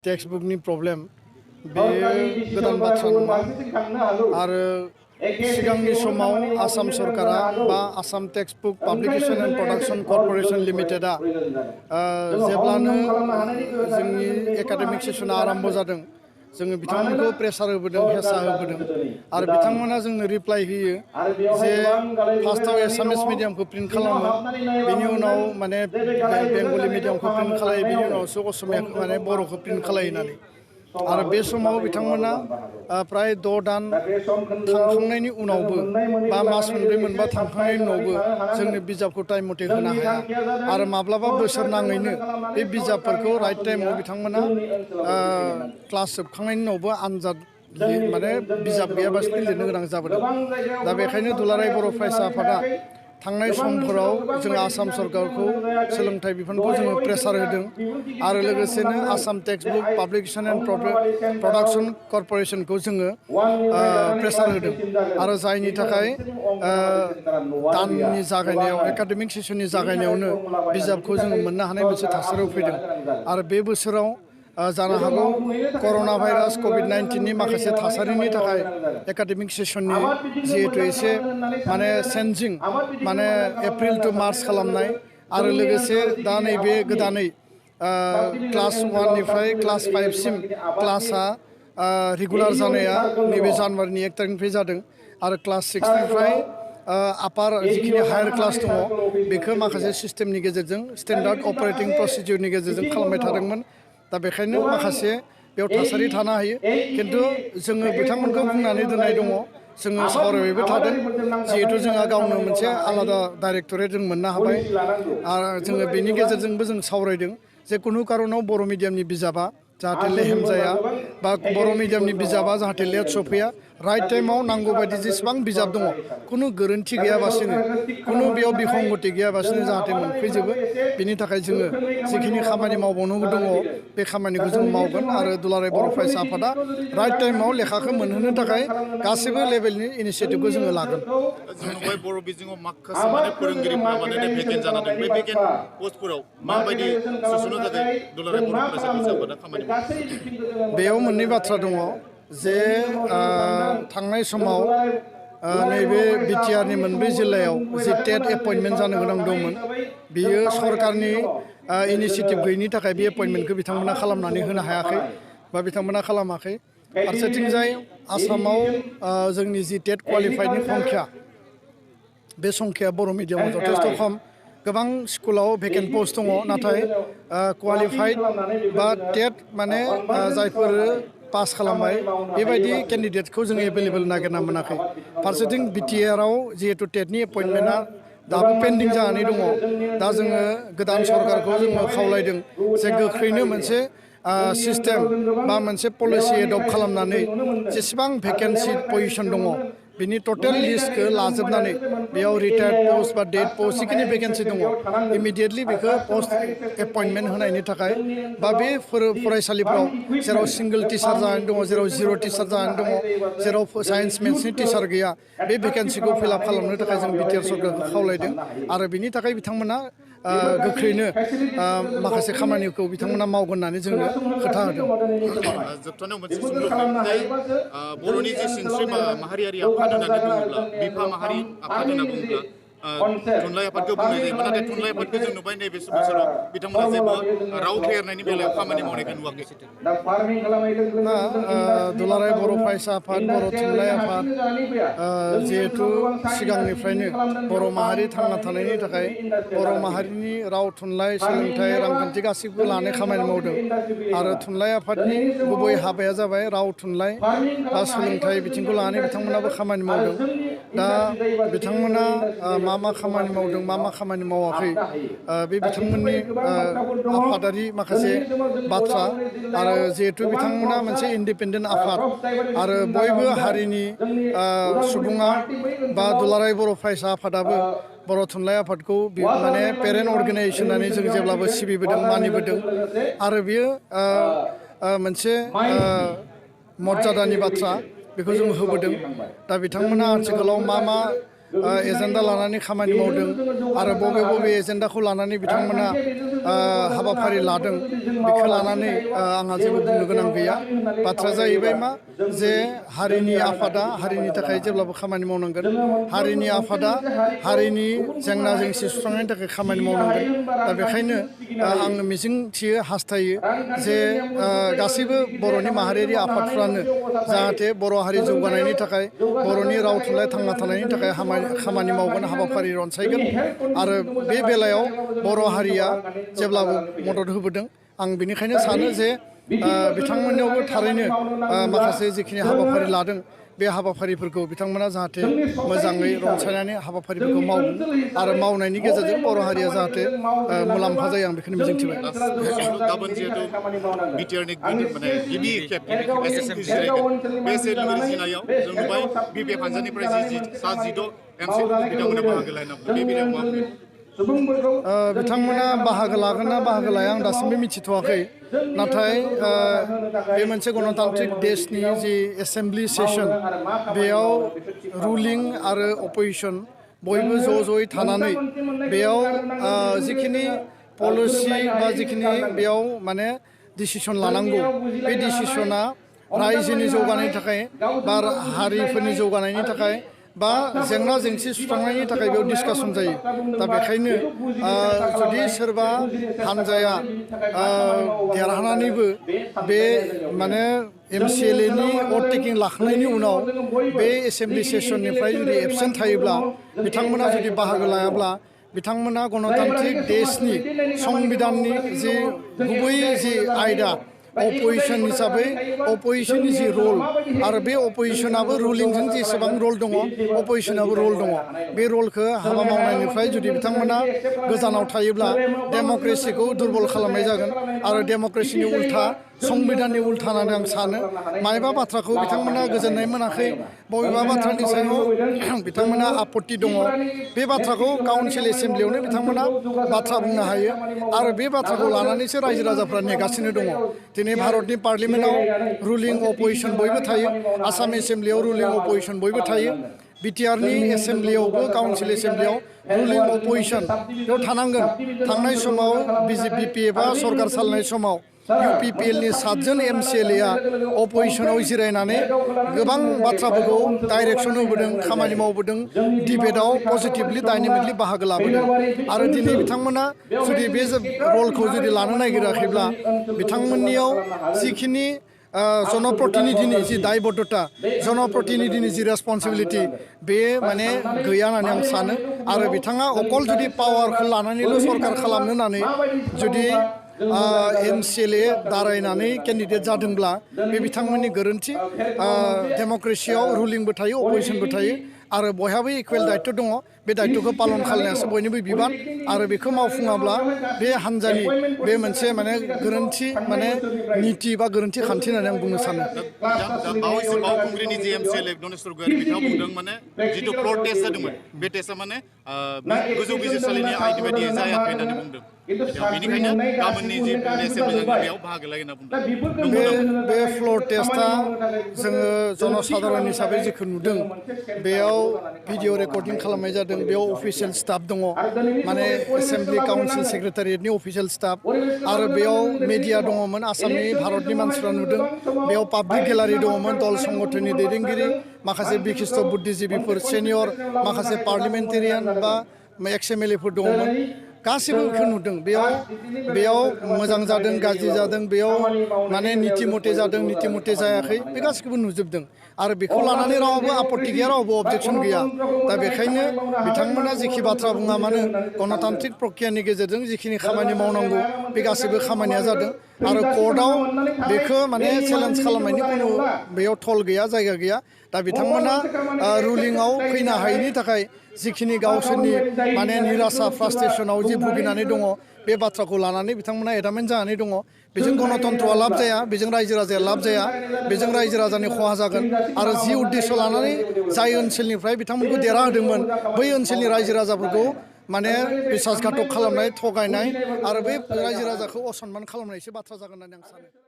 टेक्सटबुकनि problem बे गोदान बाथ्रा नङा आरो सिगांनि समाव आसाम सरकारा बा Assam textbook publication and production corporation लिमिटेडआ जेब्लानो जोंनि एकाडेमिक सेसना आरम्भ जादों जोङो बिथांमोनखौ प्रेसार होबोदों हेसा होबोदों आरो बिथांमोना जोंनो रिप्लाइ होयो जे फार्स्टआव एसामिस मिडियामखौ प्रिन्ट खालामो बेनि उनाव माने बेंगली मिडियामखौ प्रिन्ट खालायो बेनि उनावसो असमियाखौ माने बर'खौ प्रिन्ट खालायो होननानै आरो बे समाव बिथांमोना प्राय 6 दान थांखांनायनि उनावबो बा मास मोनब्रै मोनबा थांखांनायनि उनावबो जोंनो बिजाबखौ टाइम मथे होनो हाया आरो माब्लाबा बोसोर नाङैनो बे बिजाबफोरखौ राइट टाइमाव बिथांमोना क्लास जोबखांनायनि उनावबो आनजाद माने बिजाब गैयाबासिनो लिरनो गोनां जाबोदों दा बेखायनो दुलाराय बर' फरायसा आफादा थांनाय समफोराव जों आसाम सरकारखौ सोलोंथाइ बिफानखौ जोङो प्रेसार होदों आरो लोगोसेनो Assam textbook publication and production कर्पोरेशनखौ जोङो प्रेसार होदों आरो जायनि थाखाय दाननि जागायनायाव एकाडेमिक सेसननि जागायनायावनो बिजाबखौ जोङो मोननो हानाय मोनसे थासारियाव फैदों आरो बे बोसोराव जानो हागौ कर'ना भाइरास कोविड-19 नि माखासे थासारिनि थाखाय एकाडेमिक सेसननि जिहेतु एसे माने चेन्जिं माने एप्रिल टु मार्च खालामनाय आरो लोगोसे दा नैबे गोदानै क्लास 1 निफ्राय क्लास 5 सिम क्लासआ रेगुलार जानाया नैबे जानुवारिनि 1 तारिखनिफ्राय जादों आरो क्लास 6 निफ्राय आपार जिखिनि हायार क्लास दङ बेखौ माखासे सिस्टेमनि गेजेरजों स्टेन्डार्ड अपारेटिं प्रसिडिउरनि गेजेरजों खालामबाय थादोंमोन दा बेखायनो माखासे बेयाव थासारि थानो हायो खिन्थु जोङो बिथांमोनखौ बुंनानै दोननाय दङ जोङो सावरायबायबो थादों जिहेतु जोंहा गावनो मोनसे आलादा डाइरेक्टरेट जों मोननो हाबाय आरो जोङो बेनि गेजेरजोंबो जों सावरायदों जे कुनु कारनाव बर' मिडियामनि बिजाबा जाहाथे लेहेम जाया बा बर' मिडियामनि बिजाबा जाहाथे लेट सफैया राइट टाइमाव नांगौ बायदि जेसेबां बिजाब दङ कुनु गोरोन्थि गैयाबासिनो कुनु बेयाव बिसंगति गैयाबासिनो जाहाथे मोनफैजोबो बेनि थाखाय जोङो जिखिनि खामानि मावबावनांगौ दङ बे खामानिखौ जों मावगोन आरो दुलाराय बर' फरायसा आफादा राइट टाइमाव लेखाखौ मोनहोनो थाखाय गासैबो लेभेलनि इनिशिएटिभखौ जोङो लागोन जोंनावहाय बर' बिजोङाव माखासे माने फोरोंगिरिफोरा माने भेकेन्ट जाना दं बे भेकेन्ट पस्टफोराव माबायदि सोसननो थाखाय दुलाराय बर' फरायसा आफादा खामानि मावो बेयाव मोननै बाथ्रा दङ जे थांनाय समाव नैबे बिटिआरनि मोनब्रै जिल्लायाव जि टेट एपइन्टमेन्ट जानो गोनां दंमोन बियो सरकारनि इनिशिएटिभ गैयिनि थाखाय बे एपइन्टमेन्टखौ बिथांमोना खालामनानै होनो हायाखै बा बिथांमोना खालामाखै फारसेथिंजाय आसामाव जोंनि जि टेट क्वालिफाइडनि संख्या बे संख्याया बर' मिडियामाव जथेस्थ' खम गोबां स्कुलाव भेकेन्ट पस्ट दङ नाथाय क्वालिफाइड बा टेट माने जायफोर पास खालामबाय बेबायदि केन्डिडेटखौ जों एभेलेबल नागिरना मोनाखै फारसेथिं बिटिआरआव जिहेतु टेटनि एपइन्टमेन्टआ दाबो पेन्डिं जानानै दङ दा जोङो गोदान सरकारखौ जोङो खावलायदों जे गोख्रैनो मोनसे सिस्टेम बा मोनसे पलिसि एडप्ट खालामनानै जेसेबां भेकेन्सि पजिशन दङ बिनि टटेल लिस्टखौ लाजोबनानै बेयाव रिटायार्ड पस्ट बा डेड पस्ट जिखिनि भेकेन्सि दङ इमिडियेटलि बेखौ पस्ट एपइन्टमेन्ट होनायनि थाखाय बा बे फरायसालिफ्राव जेराव सिंगल टिचार जानानै दङ जेराव जिर' टिचार जानानै दङ जेराव साइन्स मेथ्सनि टिचार गैया बे भेकेन्सिखौ फिलआप खालामनो थाखाय जों बिटिआर सरकारखौ खावलायदों आरो बिनि थाखाय बिथांमोना गोख्रैनो माखासे खामानिखौ बिथांमोना मावगोन होननानै जोंनो खोथा होदों जोबथारनायाव मोनसे सोंलु बर'नि जे सिनस्रि माहारियारि आफाद होननानै बुङोब्ला बिफा माहारि आफाद होनना बुङोब्ला थुनलाइ आफादखौ बुंनाय जायो नाथाय थुनलाइ आफादखौ जों नुबाय नैबे बोसोराव बिथांमोना जेबो राव फेहेरनायनि बेलायाव खामानि मावनायखौ नुवाखै दुलाराय बर' फरायसा आफाद बर' थुनलाइ आफाद जिहेथु सिगांनिफ्रायनो बर' माहारि थांना थानायनि थाखाय बर' माहारिनि राव थुनलाइ सोलोंथाइ रांखान्थि गासैबो लानाय खामानि मावदों आरो थुनलाइ आफादनि गुबै हाबाया जाबाय राव थुनलाइ बा सोलोंथाइ बिथिंखौ लानानै बिथांमोनाबो खामानि मावदों दा बिथांमोना मा खामानि मावदों मा खामानि मावाखै बे बिथांमोननि आफादारि माखासे बाथ्रा आरो जिहेथु बिथांमोना मोनसे इन्डिपेन्डेन्ट आफाद आरो बयबो हारिनि सुबुङा बा दुलाराय बर' फरायसा आफादाबो बर' थुनलाइ आफादखौ माने पेरेन्ट अर्गेनाइजेसन होननानै जों जेब्लाबो सिबिबोदों मानिबोदों आरो बियो मोनसे मर्यादानि बाथ्रा बेखौ जों होबोदों दा बिथांमोना आथिखालाव मा एजेन्डा लानानै खामानि मावदों आरो बबे बबे एजेन्डाखौ लानानै बिथांमोना हाबाफारि लादों बेखौ लानानै आंहा जेबो बुंनो गोनां गैया बाथ्राया जाहैबाय मा जे हारिनि आफादा हारिनि थाखाय जेब्लाबो खामानि मावनांगोन हारिनि आफादा हारिनि जेंना जेंसि सुस्रांनायनि थाखाय खामानि मावनांगोन दा बेखायनो आङो मिजिंथियो हास्थायो जे गासैबो बर'नि माहारियारि आफादफ्रानो जाहाथे बर' हारि जौगानायनि थाखाय बर'नि राव थुनलाइ थांना थानायनि थाखाय खामानि मावगोन हाबाफारि रनसायगोन आरो बे बेलायाव बर' हारिया जेब्लाबो मदद होबोदों आं बेनिखायनो सानो जे बिथांमोननियावबो थारैनो माखासे जिखिनि हाबाफारि लादों बे हाबाफारिफोरखौ बिथांमोना जाहाथे मोजाङै रनसायनानै हाबाफारिफोरखौ मावो आरो मावनायनि गेजेरजों बर' हारिया जाहाथे मुलाम्फा जायो आं बेखौनो मिजिंथिबाय गाबोन जिहेतु बिटिआरनि माने गिबि खेब एसेम्बलि जिरायगोन बे एसेम्बलि जिरायनायाव जों नुबाय बिपिएफ हानजानिफ्राय सा 16 एमसिएलफोरखौ बिथांमोना बाहागो लानो बे बेलायाव मा बुंगोन बिथांमोना बाहागो लागोन ना बाहागो लाया आं दासिमबो मिथिथ'वाखै नाथाय बे मोनसे गणतान्त्रिक देशनि जि एसेम्बलि सेसन बेयाव रुलिं आरो अपोजिसन बयबो ज'यै थानानै बेयाव जिखिनि पलिसि बा जिखिनि बेयाव माने डिसिसन लानांगौ बे डिसिसना रायजोनि जौगानायनि थाखाय बा हारिफोरनि जौगानायनि थाखाय बा जेंना जेंसि सुस्रांनायनि थाखाय बेयाव डिसकासन जायो दा बेखायनो जुदि सोरबा हानजाया देरहानानैबो बे माने एमसिएलएनि भट टेकिं लाखांनायनि उनाव बे एसेम्बलि सेसननिफ्राय जुदि एबसेन्ट थायोब्ला बिथांमोना जुदि बाहागो लायाब्ला बिथांमोना गणतान्त्रिक देशनि संबिधाननि जि गुबै जि आयदा अपोजिसन हिसाबै अपोजिसननि जि रल आरो बे अपोजिसनाबो रुलिंजों जेसेबां रल दङ अपोजिसनाबो रल दङ बे रलखौ हाबा मावनायनिफ्राय जुदि बिथांमोना गोजानाव थायोब्ला डेम'क्रेसिखौ दुरबल खालामनाय जागोन आरो डेम'क्रेसिनि उल्था संबिधाननि उल्था होननानै आं सानो मायबा बाथ्राखौ बिथांमोना गोजोननाय मोनाखै बबेबा बाथ्रानि सायाव बिथांमोना आपत्ति दङ बे बाथ्राखौ काउन्सिल एसेम्बलियावनो बिथांमोना बाथ्रा बुंनो हायो आरो बे बाथ्राखौ लानानैसो रायजो राजाफ्रा नेगासिनो दङ दिनै भारतनि पार्लियामेन्टआव रुलिं अपोजिसन बयबो थायो आसाम एसेम्बलियाव रुलिं अपोजिसन बयबो थायो बिटिआरनि एसेम्बलियावबो काउन्सिल एसेम्बलियाव रुलिं अपोजिसन बेयाव थानांगोन थांनाय समाव बिपिएफआ सरकार सालायनाय समाव इउपिपिएलनि 7 जन एमसिएलएआ अपोजिसनाव जिरायनानै गोबां बाथ्राफोरखौ डाइरेक्सन होबोदों खामानि मावबोदों डिबेटआव पजिटिभलि डाइनामिकलि बाहागो लाबोदों आरो दिनै बिथांमोना जुदि बे रलखौ जुदि लानो नागिराखैब्ला बिथांमोननियाव जिखिनि जनप्रतिनिधिनि जि दायबद्धता जनप्रतिनिधिनि जि रेसपन्सिबिलिटि बे माने गैया होननानै आं सानो आरो बिथाङा अकल जुदि पावारखौ लानानैल' सरकार खालामनो होननानै जुदि एमसिएलए दारायनानै केन्डिडेट जादोंब्ला बे बिथांमोननि गोरोन्थि डेम'क्रेसियाव रुलिंबो थायो अपोजिसनबो थायो आरो बयहाबो इकुवेल दायित्व दङ बे दायित्वखौ पालन खालामनायासो बयनिबो बिबान आरो बेखौ मावफुङाब्ला बे हान्जानि बे मोनसे माने गोरोन्थि माने निति बा गोरोन्थि खान्थि होननानै आं बुंनो सानो बावैसो बावखुंग्रिनि जि एमसिएलए गणेश्वर गयारि बिथाङा बुंदों माने जिथु फ्लर टेस्ट जादोंमोन बे टेस्टआ माने गोजौ बिजिरसालिनि आयदा बायदियै जायाखै होननानै बुंदों बेनिखायनो गाबोननि जि एसेम्बलि बेयाव बाहागो लायो होनना बुंदों बे फ्लर टेस्टआ जोङो जनसाधारन हिसाबै जेखौ नुदों बेयाव भिडिअ रेकर्डिं खालामनाय जादों बेयाव अफिसियेल स्टाफ दङ माने एसेम्बलि काउन्सिल सेक्रेटारियेटनि अफिसियेल स्टाफ आरो बेयाव मेडिया दङमोन आसामनि भारतनि मानसिफ्रा नुदों बेयाव पाब्लिक गेलारि दङमोन दल संगठननि दैदेनगिरि माखासे बिखिस्त बुद्धिजीबिफोर सेनियर माखासे पार्लियामेन्टेरियान बा एक्स एमएलएफोर दङमोन गासिबो बेखौ नुदों बेयाव मोजां जादों गाज्रि जादों बेयाव माने निति मथे जादों निति मथे जायाखै बे गासिखौबो नुजोबदों आरो बेखौ लानानै रावबो आपत्ति गैया रावबो अबजेक्सन गैया दा बेखायनो बिथांमोना जेखि बाथ्रा बुङा मानो गणतान्त्रिक प्रक्रियानि गेजेरजों जिखिनि खामानि मावनांगौ बे गासैबो खामानिया जादों आरो कर्टआव बेखौ माने चेलेन्ज खालामनायनि खुनु बेयाव थल गैया जायगा गैया दा बिथांमोना रुलिंआव फैनो हायैनि थाखाय जिखिनि गावसोरनि माने निराशा फ्रास्ट्रेसनाव जि भुगिनानै दङ बे बाथ्राखौ लानानै बिथांमोना एडामेन्ट जानानै दङ बेजों गणतन्त्रआ लाब जाया बेजों रायजो राजाया लाब जाया बेजों रायजो राजानि खहा जागोन आरो जि उद्देश्य लानानै जाय ओनसोलनिफ्राय बिथांमोनखौ देरहाहोदोंमोन बै ओनसोलनि रायजो राजाफोरखौ माने बिसासघातक खालामनाय थगायनाय आरो बै रायजो राजाखौ असनमान खालामनायसो बाथ्रा जागोन होननानै आं सानो